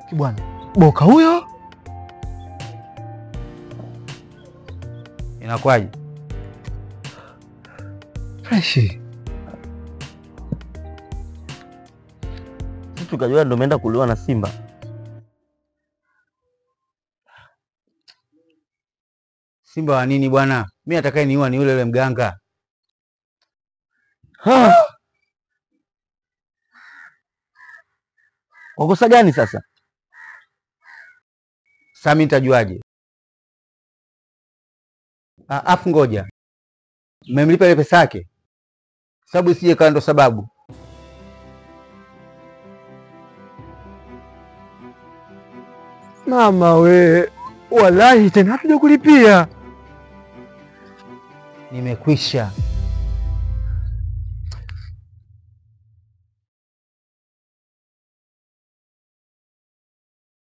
Kibwana, boka huyo. Inakuwaje? Fresh. Sisi tukajua ndo umeenda kuliwa na simba. Simba wa nini bwana? Mimi atakaye niua ni yule yule mganga. Ha! Kwa kosa gani sasa? Sasa mimi nitajuaje? Afu ngoja. Mmemlipa ile pesa yake? Sababu isije kawa ndo sababu. Mama we, wallahi tena hatuja kulipia. Nimekwisha.